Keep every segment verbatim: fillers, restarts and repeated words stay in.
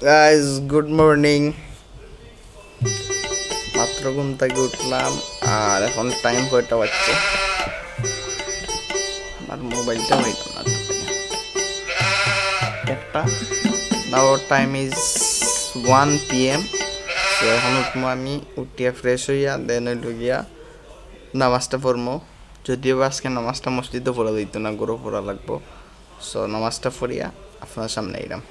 Guys, good morning. মাত্র ঘুম থাকি উঠলাম, আর এখন টাইম কয়টা বাজছে? আমার মোবাইলটা হইল না। একটা। Now time is one P M। তো এখন উঠবো আমি, উঠিয়া ফ্রেশ হইয়া দেন হইল গিয়া নামাজটা পড়মু। যদিও বা আজকে নামাজটা মসজিদে পড়া যাইতো না, ঘরো পড়া লাগবো। সো নামাজটা পড়িয়া আপনার সামনে আইলাম।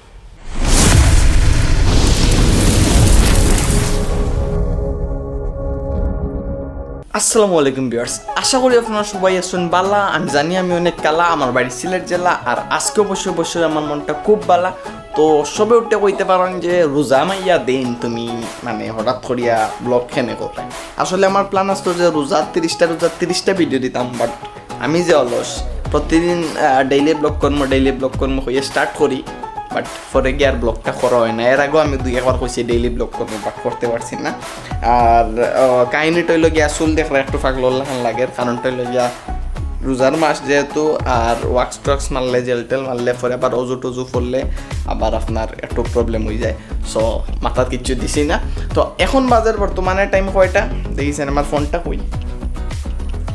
আসসালামু আলাইকুম ভিউয়ার্স, আশা করি আপনারা সবাই আছেন বালা। আমি জানি আমি অনেক কালা, আমার বাড়ি সিলেট জেলা, আর আজকে অবশ্যই অবশ্যই আমার মনটা খুব বালা। তো সবে উঠে কইতে পারেন যে রোজা মাইয়া দিন তুমি মানে হঠাৎ করিয়া ব্লগ কেনে করো। আসলে আমার প্ল্যান আসতো যে রোজা তিরিশটা, রোজা তিরিশটা ভিডিও দিতাম, বাট আমি যে অলস, প্রতিদিন ডেইলি ব্লগ করবো, ডেইলি ব্লগ করবো হইয়া স্টার্ট করি, বাট পরে গিয়া আর ব্লগটা করা হয় না। এর আগেও আমি দুই একবার কইছি ডেইলি ব্লগ করবো, বাট করতে পারছি না। আর আহ, কাহিনীটা হইল গিয়া চুল দেখলে একটু পাগলর লাখান লাগে, কারণটা হইল গিয়া রোজার মাস যেহেতু, আর ওয়াক্স টোয়াক্স মারলে, জেল টেল মারলে, পরে আবার অজু টজু পড়লে আবার আপনার একটু প্রবলেম হয়ে যায়। সো মাথাত কিচ্ছু দিছি না। তো এখন বাজার বর্তমানে টাইম কয়টা দেখেছেন? আমার ফোনটা কই?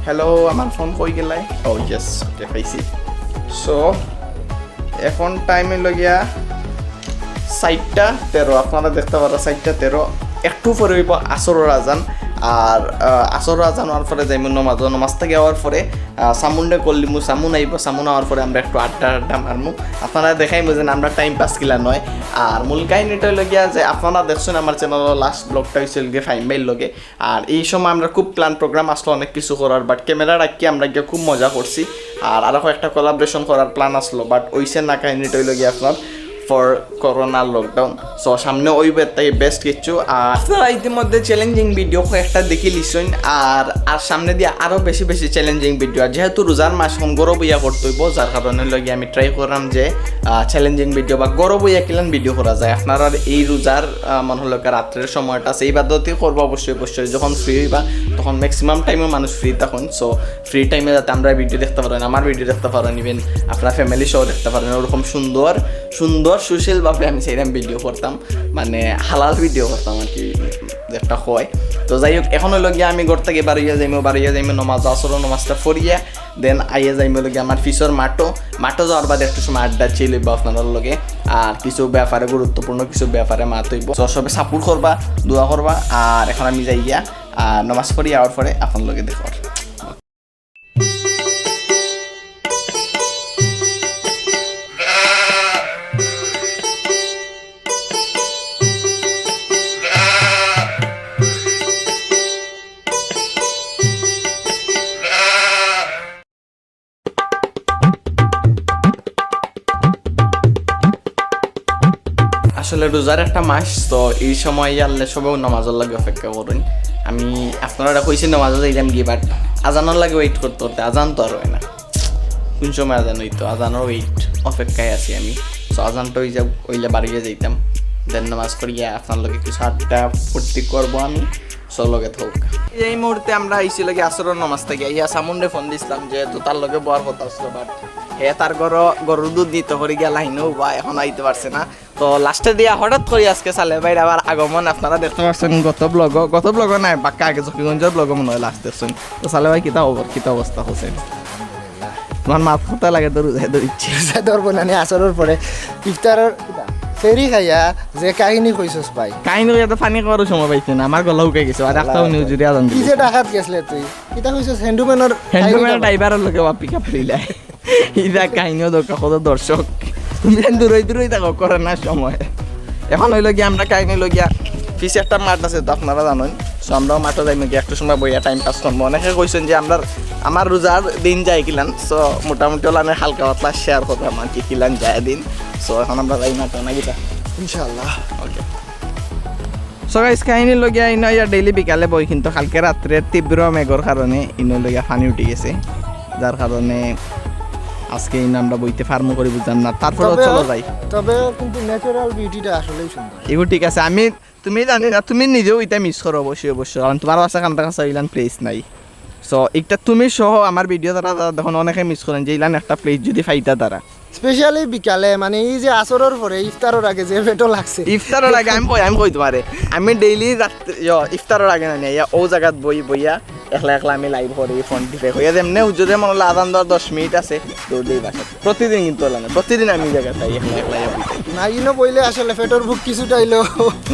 হ্যালো, আমার ফোন কই গেলাই? ও ইয়েস, ওকে, পাইছি। সো এখন টাইম হইল গিয়া চারটা তেরো, আপনারা দেখতে পারা চারটা তেরো। একটু পরে হইব আসরর আজান। আর আহ, আসরর আজান হওয়ার পরে যাইমু নমাজ, নমাজ থেকে আওয়ার পরে আহ, সামুনরে কল দিমু, সামুন আইব, সামুন আওয়ার পরে আমরা একটু আড্ডা আড্ডা মারমু। আপনারা দেখাইমু যে আমরা টাইম পাস কিলা নয়। আর মূল কাহিনীটা হইল গিয়া যে আপনারা দেখছেন আমার চ্যানেলর লাস্ট ব্লগটা হইছিল গিয়ে ফাইম ভাইর লগে। আর এই সময় আমরা খুব প্ল্যান প্রোগ্রাম আসলো অনেক কিছু করার, বাট ক্যামেরা রাখি আমরা গিয়ে খুব মজা করছি। আর আরো একটা কোলাবরেশন করার প্ল্যান আসলো, বাট ওইসে না, কাহিনীটা হইল গিয়ে আপনার ফর করোনা লকডাউন। সো সামনে ওই বেতাই বেস্ট কিছু। আর আপনারা ইতিমধ্যে চ্যালেঞ্জিং ভিডিও কয়েকটা দেখি লিসইন, আর আর সামনে দিয়ে আরো বেশি বেশি চ্যালেঞ্জিং ভিডিও। আর যেহেতু রোজার মাস এখন গরো বইয়া করতে হইব, যার কারণে লগে আমি ট্রাই করলাম যে চ্যালেঞ্জিং ভিডিও বা গরো বইয়া কিলান ভিডিও করা যায়। আপনারা এই রোজার আহ, মনে হলো কি রাত্রের সময়টা আছে, ইবাদতই করবো অবশ্যই অবশ্যই। যখন ফ্রি হইবা তখন ম্যাক্সিমাম টাইমে মানুষ ফ্রি তখন। সো ফ্রি টাইমে যাতে আমরা ভিডিও দেখতে পারেন, আমার ভিডিও দেখতে পারেন, ইভেন আপনার ফ্যামিলি সহ দেখতে পারেন, ওরকম সুন্দর সুন্দর সুশীলভাবে আমি সেইরকম ভিডিও করতাম, মানে হালাল ভিডিও করতাম আর কি, যেটা হয়। তো যাই হোক, এখন হইল গিয়া আমি ঘর থেকে বাড়িয়ে যাইমু, বাড়িয়ে যাইমু নমাজ, আসর নমাজটা পড়িয়া দেন আইয়া যাইমু হইল গিয়া আমার পিছর মাঠো। মাঠো যাওয়ার বাদে একটু সময় আড্ডা চিল হইব আপনার লগে, আর কিছু ব্যাপারে, গুরুত্বপূর্ণ কিছু ব্যাপারে মাত হইব। তো সবে সাপোর্ট করবা, দোয়া করবা। আর এখন আমি যাই গিয়া আর নমাজ পড়ি, আওয়ার পরে আপনার লগে দেখা হবে। আসলে রোজার একটা মাস, তো এই সময় আল্লাহ সবেও নামাজের লাগি অপেক্ষা করইন। আমি আপনারা কইছি নামাজে যাইতাম কি, বাট আজানের লাগি ওয়েট করতে করতে আজান তো আর হয় না। কোন সময় আজান হইতো, আজানের ওয়েট অপেক্ষায় আছি আমি। তো আজানটা হই যাক, হইলে বাড়িয়ে যাইতাম, দেন নামাজ পড়িয়া আপনার লগে কিছু আড্ডা ফুর্তি করবো আমি। সো লগে থাক। এই মুহূর্তে আমরা আইছি লগে আসরের নামাজ থেকে, ইয়া সামুনরে ফোন দিছিলাম, যেহেতু তার লগে বওয়ার কথা ছিল, বাট হে তার ঘরো গরুর দুধ নিতে করে গিয়া লাইনেও বা এখন আইতে পারছে না। তো লাস্টে দিয়া হঠাৎ করে আজকে সালে ভাইর আবার আগমন আপনারা দেখতে পাচ্ছেন গত ব্লগও, গত ব্লগও নাই, বাক্কা আগে জকিগঞ্জের ব্লগও মনে হয় লাস্ট দেখছেন। তো সালে ভাই, কিতা খবর, কিতা অবস্থা হোসেন? তোমার মাত কথা লাগে তো রোজায় ধরিচ্ছে। রোজায় ধরবো না নি, আসরের পরে ইফতারের ফেরি খাইয়া যে কাহিনী কইছস ভাই। কাহিনী কইয়া তো পানি খাওয়ারও সময় পাইছে না, আমার গলা শুকাই গেছে। আর একটা উনি উজুরি আজান কি দিল। যে ডাকাত গেছলে তুই? কিতা কইছস? হ্যান্ডম্যানর হ্যান্ডম্যানর ড্রাইভারর লগে বা পিক আপ লইলাই। ইদা কাহিনীও দরকার, কত দর্শক। তুমি যেন দূরই দূরই থাকো, করে না সময়। এখন হইল গিয়া আমরা কাহিনী হইল গিয়া পিছে একটা মাঠ আছে তো আপনারা জানেন। সো আমরাও মাঠে যাইমু গিয়া একটু সময় বইয়া টাইম পাস করবো। অনেকে কইছেন যে আমরা, আমার রোজার দিন যায় কিলান। সো মোটামুটি ওলানে হালকা পাতলা শেয়ার করবো আমার কি কিলান যায় দিন। সো এখন আমরা যাই মাঠে না কিতা? ইনশাআল্লাহ। ওকে। সো গাইস, কাহিনী লগিয়া ইনো ইয়া ডেইলি বিকালে বই, কিন্তু কালকে রাত্রে তীব্র মেঘর কারণে ইনো লগিয়া পানি উঠি গেছে, যার কারণে আজকে ইনো আমরা বইতে ফার্ম করি বুঝলাম না। তারপরে তবে, চলো যাই। তবে কিন্তু ন্যাচারাল বিউটিটা আসলেই সুন্দর। এগু ঠিক আছে, আমি, তুমি জানি না, তুমি নিজেও এটা মিস করো অবশ্যই, অবশ্যই, কারণ তোমার কাছে কান্দা কাছে ইলান প্লেস নাই। সো একটা তুমি সহ আমার ভিডিও তারা, তারা দেখুন অনেকে মিস করেন যে ইলান একটা প্লেস যদি পাইতা তারা। স্পেশালি বিকালে, মানে, এই যে আসরর পরে ইফতারর আগে যে পেটো লাগছে। ইফতারর আগে আমি কই, আমি কই তুমারে, আমি ডেইলি রাত, ইয়ো, ইফতারর আগে না নিয়া অউ জাগাত বই বইয়া একলা একলা আমি লাইভ করি, ফোন টিপে কইয়া যেমনে হুজুরে মনে হলো আজান দেওয়ার দশ মিনিট আছে, দৌড় দেই বাসাত। প্রতিদিন কিন্তু অলা না, প্রতিদিন আমি ই জাগাত আই একলা একলা ইয়া বই থাকি। না, ইনো বইলে আসলে পেটর ভুক কিছুটা অইলেও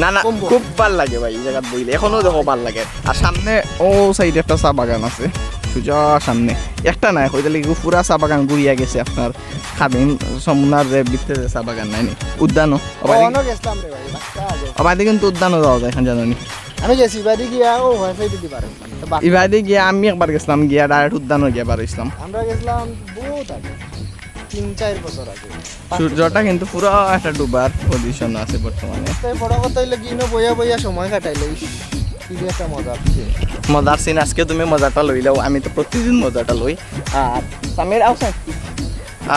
না না, কমবো। খুব ভালা লাগে ভাই ই জাগাত বইলে, এখনো দেখো ভালা লাগে। আর সামনে অউ সাইডে একটা চা বাগান আছে, সুজা সামনে। একটা নায়, কইতে লাগি পুরা চা বাগান ঘুরিয়া গেছে আপনার খাদিম সমুনার যে ভিতরে যে চা বাগান নায়নি, উদ্যানও। অনো গেছলাম রে ভাই, বাক্কা আগে। আবার কিন্তু উদ্যানও যাওয়া যায়, এখান জানো নি। আমি গেছি, বাড়ি গিয়া ও ওয়াইফাই দিতে পারে। তো বাকি ইবাদি গিয়া আমি একবার গেছলাম, গিয়া ডাইরেক্ট উদ্যানও গিয়া বার অইছলাম। আমরা গেছলাম বহুত আগে, তিন চার বছর আগে। সূর্যটা কিন্তু পুরা একটা ডুবার পজিশন আছে বর্তমানে। তো বড় কথা অইলো কি, ইনো বইয়া বইয়া সময় কাটাইলে, ইস, কি যে একটা মজা আছে। মজার সিন, আজকে তুমি মজাটা লইলাও, আমি তো প্রতিদিন মজাটা লই। আর সামির আও সাই।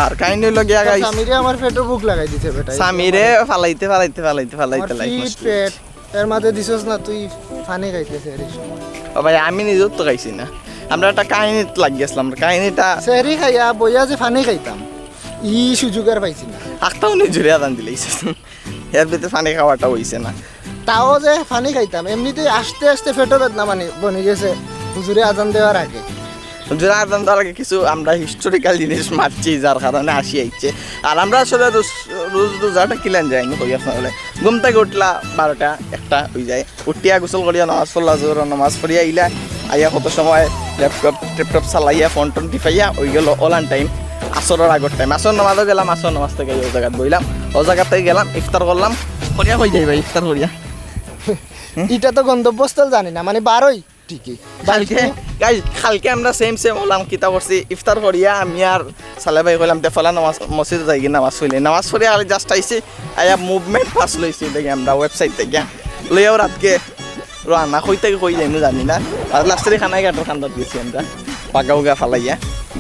আর কাহিনী অইলো গিয়া গাইস, সামিরে আমার পেটর ভুক লাগাই দিছে বেটা। সামিরে ফালাইতে ফালাইতে ফালাইতে আমার ফালাইতে লাইফ ফিট নষ্ট। পেট, এর মাঝে দিছস না তুই, ফানি খাইতেছে এর সময়। ও ভাই, আমি নিজেও তো খাইছি না, আমরা একটা কাহিনীত লাগি গেছলাম, কাহিনীটা সেহরি খাইয়া বইয়া যে ফানি খাইতাম, ই সুযোগ আর পাইছি না। আখতাও নিজুরে আদান দিলাইছে, এর ভিতরে ফানি খাওয়াটা অইছে না। তাও যে ফানি খাইতাম, এমনিতেই আস্তে আস্তে পেটো বেদনা মানে বনি গেছে হুজুরে আজান দেওয়ার আগে। হুজুরে আজান দেওয়ার আগে কিছু আমরা হিস্টোরিক্যাল জিনিস মাতছি, যার কারণে আসি আইছে। আর আমরা আসলে রোজ, রোজ রোজাটা কিলান যাই, আমি কই আপনারে, ঘুম থাকি উঠলা বারোটা একটা অই যায়, উঠিয়া গোসল করিয়া নামাজ পড়লা, জোহরর নামাজ পড়িয়া আইলা, আইয়া কত সময় ল্যাপটপ ট্যাপটপ চালাইয়া ফোন টোন টিপাইয়া অই গেল অলান টাইম, আসরর আগর টাইম, আসর নামাজও গেলাম, আসর নামাজ থাকি অউ জাগাত বইলাম, অউ জাগাত থাকি গেলাম ইফতার করলাম, করিয়া কই যাই ভাই ইফতার করিয়া। ইটা তো গন্তব্যস্থল জানি না, মানে বারোই ঠিকই। কালকে, গাইস, কালকে আমরা সেম সেম অলাম, কিতা করছি, ইফতার করিয়া আমি আর সালে ভাই কইলাম, "দে পয়লা নামাজ, মসজিদো যাইগি, নামাজ পড়ি।" নামাজ পড়িয়া খালি just আইছি, আইয়া মুভমেন্ট পাস লইছি দেখি আমরা ওয়েবসাইট থাকি। লইয়াও রাইতকে রওয়ানা, কই থাকি কই যাইমু জানি না। আর লাস্টে কানাইঘাটর কান্দাত গেছি আমরা, পাগা উগা ফালাইয়া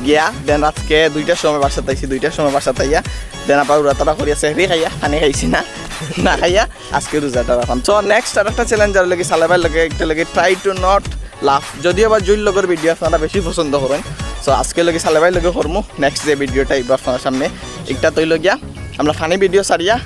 গিয়া। দেন রাইতকে দুইটার সময় বাসাত আইছি, দুইটার সময় বাসাত আইয়া দেন আবার উড়াতাড়া করিয়া সেহরি খাইয়া, ফানি খাইছি না, না খাইয়া আজকে রোজাটা রাখলাম। So, নেক্সট আরেকটা চ্যালেঞ্জ আর লাগি সালে ভাইর লগে একটা লাগি try to not laugh। যদিও বা জুইর লগর ভিডিও আপনারা বেশি পছন্দ করেন, so আজকে লাগি সালে ভাইর লগে করমু। নেক্সট যে ভিডিওটা আইবো আপনার সামনে, একটা তো অইলো গিয়া আমরা ফানি ভিডিও ছাড়িয়া,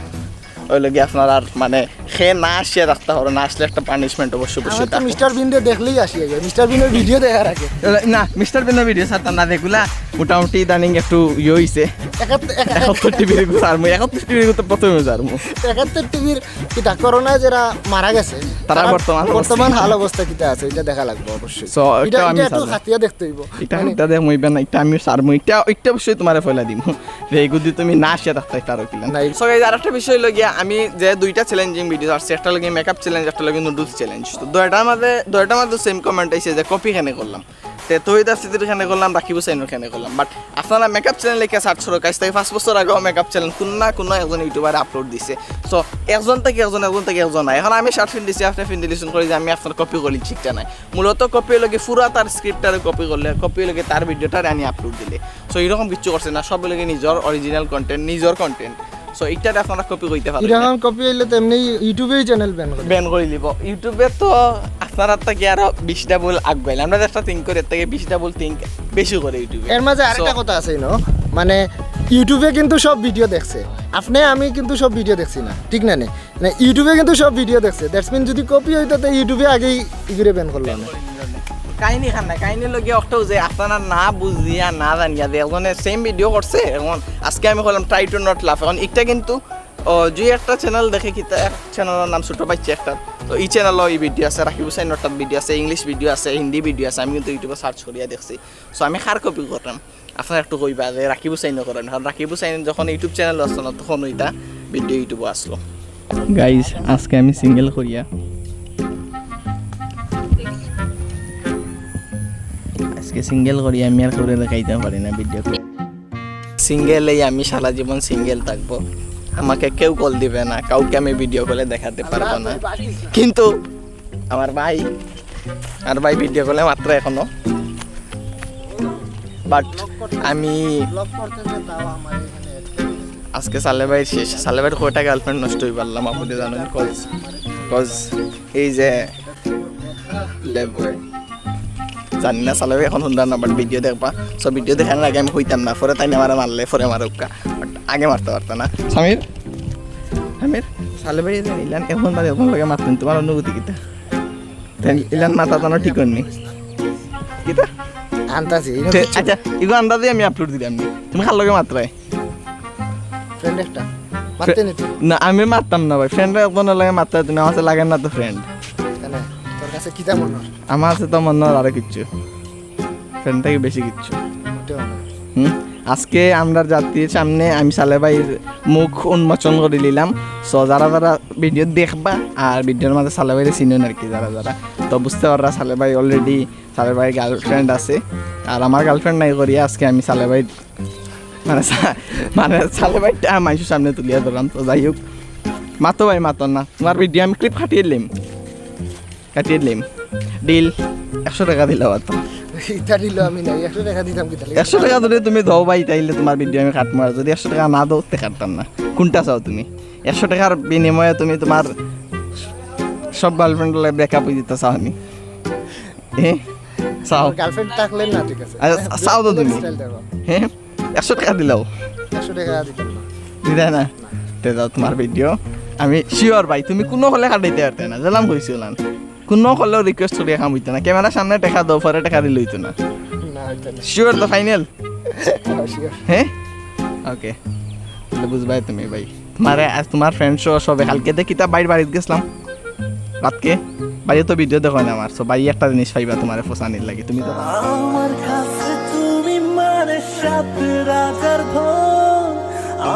অইলো গিয়া আপনারা আর মানে হে না আসিয়া থাকতা পারো, না আসলে একটা পানিশমেন্ট অবশ্য অবশ্যই আমার তো থাকবো। মিস্টার বিনরে দেখলেই আসি আগে, মিস্টার বিনর ভিডিও দেখার আগে। না, মিস্টার বিনর ভিডিও ছাড়তাম না, যেগুলা মোটামুটি ইদানিং একটু ইয়ে অইছে। একাত্তর, একা-, একাত্তর টিভির ছাড়মু, একাত্তর টিভির তো প্রথমে ছাড়মু। একাত্তর টিভির কিতা করোনায় যারা মারা গেছে, তারা তারা বর্তমান অবস্থা বর্তমান কিতা? হাল অবস্থা কিতা আছে, ইটা দেখা লাগবো অবশ্যই। So, ইটা, ইটাও আমি ইটা একটু ছাড়বো। খাতিয়া দেখতে অইবো। ইটা মানে, ইটা দেখ মইবে না, ইটা আমি ছাড়মু, ইটা, ইটা অবশ্যই তোমারে ফয়লা দিমু। যে এগুদি তুমি না আসিয়া থাকতায় পারো কিলা। নাই। So, guys, আরেকটা বিষয় অইলো গিয়া, আমি যে দুইটা চ্যালেঞ্জিং ভিডিও ছাড়ছি, একটা লাগি মেকআপ চ্যালেঞ্জ, একটা লাগি নুডলস চ্যালেঞ্জ। তো দুইটার মাঝে, দুইটার মাঝে সেম কমেন্ট আইছে যে কপি কেনে করলাম। তে তৌহিদ আফ্রিদির কেনে করলাম, রাকিব হুসাইনর কেনে করলাম। But আপনারা মেকআপ চ্যানেল লেখা সার্চ করো, আইজ থাকি পাঁচ বছর আগেও মেকআপ চ্যানেল কোন না কোন একজন ইউটিউবার আপলোড দিছে। So, একজন থাকি একজন, একজন থাকি একজন না। এখন আমি শার্ট ফিন দিছি, আপনে ফিন দিলিছইন করি যে আমি আপনার কপি করি, ঠিক না? মূলত কপি অইলো গি পুরা তার স্ক্রিপ্টটারে কপি করলে, কপি অইলো গি তার ভিডিওটারে আনি আপলোড দিলে। So, এরকম কিচ্ছু করছে না, সব অইলো গি নিজর অরিজিনাল কন্টেন্ট, নিজর কন্টেন্ট। So, ইটারে আপনারা কপি কইতা পারইন না। এরকম কপি অইলে তো এমনি ইউটিউবেই চ্যানেল ব্যান করে। ব্যান করি দিব। ইউটিউবে তো আপনারা থাকি আরো বিশ ডাবল আগুয়াইল। আমরা যেটা থিঙ্ক করি, এর থাকি বিশ ডাবল থিঙ্ক বেশি করে ইউটিউবে। এর মাঝে আরেকটা So, কথা আছে, ইনো, মানে, ইউটিউবে কিন্তু সব ভিডিও দেখছে, আপনে আমি কিন্তু সব ভিডিও দেখছি না, ঠিক না নি? মানে, ইউটিউবে কিন্তু সব ভিডিও দেখছে, দ্যাটস মিন যদি কপি অইতো তো ইউটিউবে আগেই ইগুরে ব্যান করলো না। কাহিনী খান না, কাহিনী অইলো গি অকটাউ যে আপনারা না বুঝিয়া না জানিয়া যে একজনে সেম ভিডিও করছে, এখন আজকে আমি কইলাম try to not laugh, এখন একটা কিন্তু ও, যে একটা চ্যানেল দেখে কিতা, এক চ্যানেলর নাম ছোট বাইচ্চা একটা, তো ই চ্যানেলও ই ভিডিও আছে, রাকিব হুসাইনর একটা ভিডিও আছে, ইংলিশ ভিডিও আছে, হিন্দি ভিডিও আছে, আমি কিন্তু ইউটিউবে সার্চ করিয়া দেখছি। So আমি কার কপি করলাম, আপনারা একটু কইবা যে রাকিব হুসাইনও করেন, কারণ রাকিব হুসাইন যখন ইউটিউব চ্যানেল আসলো না তখন ইটা ভিডিও ইউটিউবে আসলো। গাইস, আজকে আমি সিঙ্গেল করিয়া, আজকে সিঙ্গেল করিয়া আমি আর কেউরে দেখাইতাম পারি না ভিডিও। সিঙ্গেলেই আমি সারা জীবন সিঙ্গেল থাকবো। আমাকে কেউ কল দিবে না, কাউকে আমি ভিডিও কলে দেখাতে পারবো না। কিন্তু আমার ভাই, আমার ভাই ভিডিও কলে মাত্র এখনো। But আমি আজকে সালে ভাইর শেষ। সালে ভাইর কয়টা গার্লফ্রেন্ড নষ্ট অই পারলাম, আপনি জানেন, কজ, কজ এই যে লেবু। জানি না সালে ভাই এখন হুনরা না, but ভিডিও দেখবা। So ভিডিও দেখার আগে আমি কইতাম না, পরে তাইন আমারে মারলে, পরে আমারে উক্কা। But আগে মারতে পারতো না। সামির, সামির, সালে ভাই যে ইলান এখন বাদে এখন লগে মারতেন, তোমার অনুভূতি কিতা? তাই ইলান মাথা তো ঠিক করনি। কিতা? আন্তাজি, তে- আচ্ছা, ইগো আন্দাজে আমি আপলোড দিলাম নি। তুমি কার লগে মাতরায়? ফ্রেন্ড একটা মারতে নিত। না, আমি মারতাম না ভাই। ফ্রেন্ড একজনের লগে মাতরায়, তুমি আমার লাগে না তো ফ্রেন্ড। কেন? তোর কাছে কিতা মনে হয়? আমার কাছে তো মনে হয় আরো কিচ্ছু, ফ্রেন্ড থেকে বেশি কিচ্ছু। মোটেও না। হুম। আজকে আমরা জাতির সামনে আমি সালে ভাইর মুখ উন্মোচন করে নিলাম। সো যারা যারা ভিডিও দেখবা আর ভিডিওর মাঝে সালে ভাইরে চিনেন আর কি, যারা যারা, তো বুঝতে পাররা সালে ভাই অলরেডি, সালে ভাই গার্লফ্রেন্ড আছে। আর আমার গার্লফ্রেন্ড নাই করিয়া আজকে আমি সালে ভাই মানে সা- মানে সালে ভাইটা মানুষের সামনে তুলিয়া ধরলাম। তো যাই হোক, মাতো ভাই, মাতো না, তোমার ভিডিও আমি ক্লিপ কাটিয়ে দিলাম, কাটিয়ে দিলাম। ডিল, একশো টাকা দিলাম আর তো। ইটা দিল আমি নাই, একশো টাকা দিতাম কিতা লাগি? একশো টাকা যদি তুমি দাও ভাই, তাইলে তোমার ভিডিও আমি কাটমু। আর যদি একশো টাকা না দাও, তে কাটতাম না। কোনটা চাও তুমি? একশো টাকার বিনিময়ে তুমি তোমার সব গার্লফ্রেন্ড ব্রেকআপ হয়ে দিতে চাও নি? হ্যাঁ, চাও। গার্লফ্রেন্ড থাকলে না, ঠিক আছে। আচ্ছা, চাও তো তুমি। স্টাইল দেখো। হ্যাঁ, একশো টাকা দিলাও। একশো টাকা দিতাম না। দিতে না? তে দাও তোমার ভিডিও। আমি শিওর ভাই, তুমি কোনো হলে কাটাইতে পারতে না, যেলাম কইছিলাম। কোনো হলেও রিকোয়েস্ট করিয়া কাম হইতো না। ক্যামেরার সামনে টাকা দাও, পরে টাকা দিলে হইতো না। না, হইতো না। শিওর তো ফাইনাল? হ্যাঁ, শিওর। হ্যাঁ, ওকে। তাহলে বুঝবাই তুমি ভাই। তোমারে আজ তোমার ফ্রেন্ড সহ সবে কালকে দেখি তা বাইর বাড়িত গেছিলাম রাতকে। ভাইয়ে তো ভিডিও দেখো না আমার, সো ভাই একটা জিনিস পাইবা তোমারে ফসানির লাগে। তুমি তো আমার কাছে তুমি মানে সাত রাজার ধন,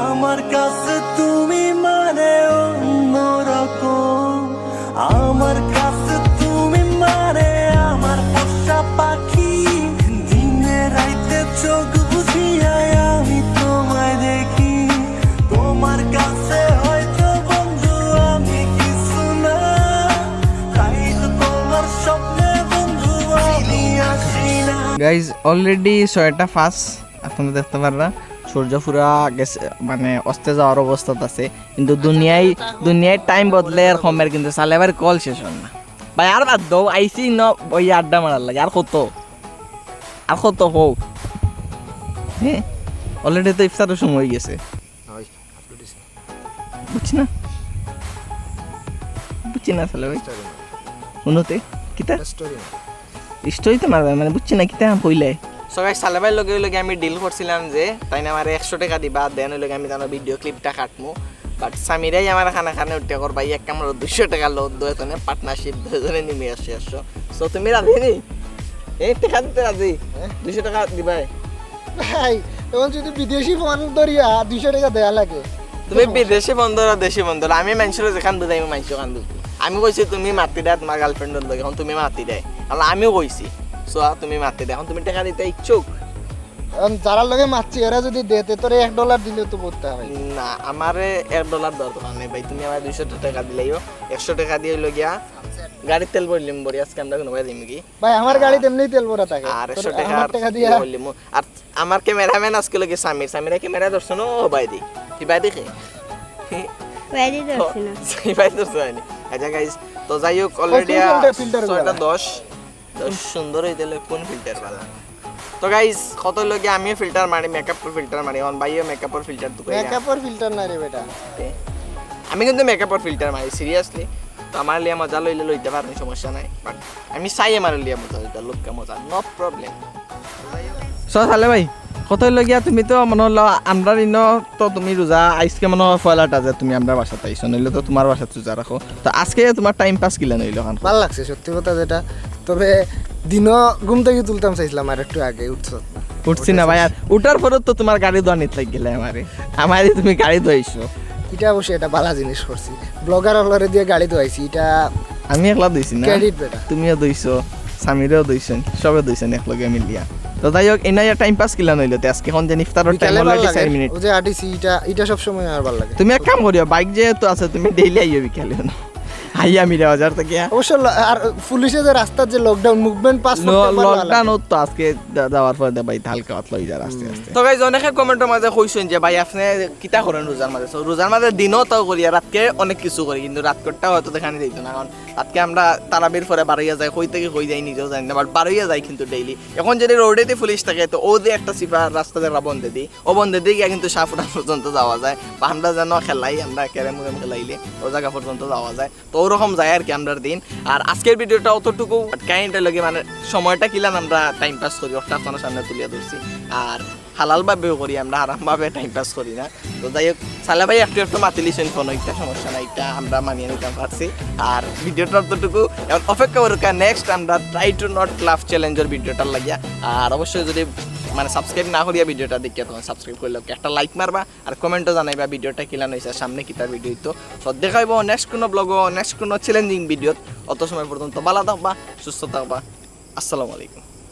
আমার কাছে তুমি মানে অন্যরকম। আমার কাছে তুমি মানে আমার পোষা পাখি, দিনে রাইতে চোখ বুজিয়া আমি তোমায় দেখি। তোমার কাছে হয়তো বন্ধু আমি কিছু না, তাই তো তোমার স্বপ্নে বন্ধু আমি আসি না। গাইজ, অলরেডি ছয়টা পাঁচ, আপনারা দেখতে পাররা সূর্য পুরা গেছে, মানে অস্তে যাওয়ার অবস্থাত আছে। কিন্তু দুনিয়ায়, দুনিয়ায় টাইম বদলে আর কমের, কিন্তু সালে আবার কল শেষ হয় না। ভাই আর বাদ দাও, আইছি ন ওই আড্ডা মারার লাগে। আর কত, আর কত হোক? হ্যাঁ, অলরেডি তো ইফতারের সময় হয়ে গেছে। হয়, আপলোড দিছি। বুঝছি না, বুঝছি না সালে ভাই। স্টোরি না, উন্নতি কিতা? স্টোরি না। স্টোরি তো মারবে, মানে বুঝছি না কিতা কইলে। সবাই সালে ভাইর লগে, লগে আমি ডিল করছিলাম যে তাই না আমার একশো টাকা দিবা, দেন লগে আমি তার ভিডিও ক্লিপটা কাটমু। বাট সামিরাই আমার খানা খানে উঠে কর ভাই, এক কামড় দুইশো টাকা লোড দোয়া, এখানে পার্টনারশিপ দুজনে নিমে আসছে একশো। সো তুমি রাজি নি? এই টাকা দিতে রাজি? দুইশো টাকা দিবাই? ভাই, এখন যদি বিদেশি ফোন ধরিয়া দুইশো টাকা দেয়া লাগে। তুমি বিদেশি বন্ধ না দেশি বন্ধ, আমি মানুষের যেখান বুঝাই, আমি মানুষের কান বুঝবো। আমি কইছি তুমি মাতি দেয় তোমার গার্লফ্রেন্ডের লগে, এখন তুমি মাতি দেয়, তাহলে আমিও কইছি। সো তুমি মাতি দেয়, এখন তুমি টাকা দিতে ইচ্ছুক? এখন যারার লগে মাতছি, এরা যদি দেতে তোরে এক ডলার দিলে তো বলতে হয়। না, আমারে এক ডলার দরকার নেই ভাই, তুমি আমার দুইশো টাকা দিলেইও, একশো টাকা দিয়ে হইলো গিয়া গাড়ির তেল ভরলিম ভরি, আজকে আমরা কোনো ভাই দিমু কি? ভাই, আমার গাড়িতে এমনি তেল ভরা থাকে। আর তোর একশো টাকা আমার টাকা দিয়া। ভরলিম। আর আমার ক্যামেরাম্যান আজকে লগে সামির, সামিরা ক্যামেরা ধরছো না? ও ভাই দি, কি ভাই দেখে? ওয়াইদি ধরছি না। এই ভাই ধরছো হয়নি। আচ্ছা গাইস, তো যাই হোক, অলরেডি কোন ফিল্টার, ফিল্টার ছয়টা গুলা? দশ, দশ সুন্দর হইতে হলে কোন ফিল্টার ভালো? তো গাইস, কত লগে আমিও ফিল্টার মারি, মেকআপর ফিল্টার মারি, এখন ভাইও মেকআপর ফিল্টার তো কইরা। মেকআপর ফিল্টার না রে বেটা। আমি কিন্তু মেকআপর ফিল্টার মারি, সিরিয়াসলি। তো আমার লিয়া মজা লইলে লইতে পারেন, সমস্যা নাই। বাট আমি চাই আমার লিয়া মজা লইতে, লোককে মজা, নো প্রবলেম। সো সালে ভাই, কত হইলো গিয়া? তুমি তো মনে হলো আমরার ইনো তো তুমি রোজা, আজকে মনে হয় পয়লাটা যে তুমি আমরার বাসাত আইছো, নইলে তো তোমার বাসাত রোজা রাখো। তো আজকে তোমার টাইম পাস কিলা নইলো খান? ভালো লাগছে সত্যি কথা যেটা। তবে দিনও ঘুম থেকে তুলতাম চাইছিলাম আর একটু আগে উঠছো। উঠছি না ভাই, আর উঠার পরে তো তোমার গাড়ি ধোয়ানিত লাগি গেলে আমারে, আমারে তুমি গাড়ি ধোয়াইছো। এটা অবশ্যই একটা ভালো জিনিস করছি, ব্লগার হলরে দিয়ে গাড়ি ধোয়াইছি, এটা আমি একলা ধুইছি না, ক্রেডিট বেটা। তুমিও ধুইছো, সামিরেও ধুইছেন, সবে ধুইছেন এক লগে মিলিয়া। তো যাই হোক, এই না টাইম পাস কিলা নইলো তে আজকে, এখন যে ইফতারের টাইম বিকালে ভালো অলরেডি লাগে। চার মিনিট। ওই যে আটিছি, এটা এটা সব সময় আমার ভালো লাগে। তুমি এক কাম করিও, বাইক যেহেতু আছে তুমি ডেইলি আইও বিকালে না। আইয়া মিরা বাজার থেকে। অবশ্য ল- আর পুলিশে যে রাস্তার যে লকডাউন মুভমেন্ট পাস করতে পারলো লকডাউন তো আজকে যা- যাওয়ার পরে দে ভাই হালকা পাতলা হয়ে যায় আস্তে আস্তে। তো গাইজ, অনেকে কমেন্টের মাঝে কইছেন যে ভাই আপনি কিতা করেন রোজার মাঝে? So, রোজার মাঝে দিনও তাও করি আর রাতকে অনেক কিছু করি, কিন্তু রাত করতে হয়তো দেখানি দিত না, কারণ রাতকে আমরা তারাবির পরে বারইয়া যাই, কই থেকে কই যাই নিজেও জানি না, বাট বারইয়া যাই কিন্তু ডেইলি। এখন যদি রোডেতে পুলিশ থাকে তো ও যে একটা সিফা রাস্তা দেখা বন্ধে দিই, ও বন্ধে দিয়ে গিয়া কিন্তু শাহপুরা পর্যন্ত যাওয়া যায়, বা আমরা যেন খেলাই, আমরা ক্যারেম উরেম খেলাইলে ও জায়গা পর্যন্ত যাওয়া যায়। তো ওরকম যায় আর কি আমরার দিন। আর আজকের ভিডিওটা অতটুকু, কাহিনিটা লগে মানে সময়টা কিলান আমরা টাইম পাস করি, ওটা আপনার সামনে তুলিয়া ধরছি। আর হালালভাবেও করি আমরা, হারামভাবে টাইম পাস করি না। তো যাই হোক, সালে ভাই একটু একটু মাতিলিছেন ফোন, একটা সমস্যা নাই, এটা আমরা মানিয়ে নিতে পারছি। আর ভিডিওটা অতটুকু। এখন অপেক্ষা করুক নেক্সট আমরা ট্রাই টু নট লাফ চ্যালেঞ্জের ভিডিওটার লাগিয়া। আর অবশ্যই যদি মানে সাবস্ক্রাইব না করিয়া ভিডিওটা দেখিয়া তখন সাবস্ক্রাইব করলে একটা লাইক মারবা, আর কমেন্টও জানাইবা ভিডিওটা কিলান হয়েছে, সামনে কিতা ভিডিও তো। তো দেখা হইব নেক্সট কোনো ব্লগও, নেক্সট কোনো চ্যালেঞ্জিং ভিডিও। অত সময় পর্যন্ত ভালো থাকবা, সুস্থ থাকবা। আসসালামু আলাইকুম।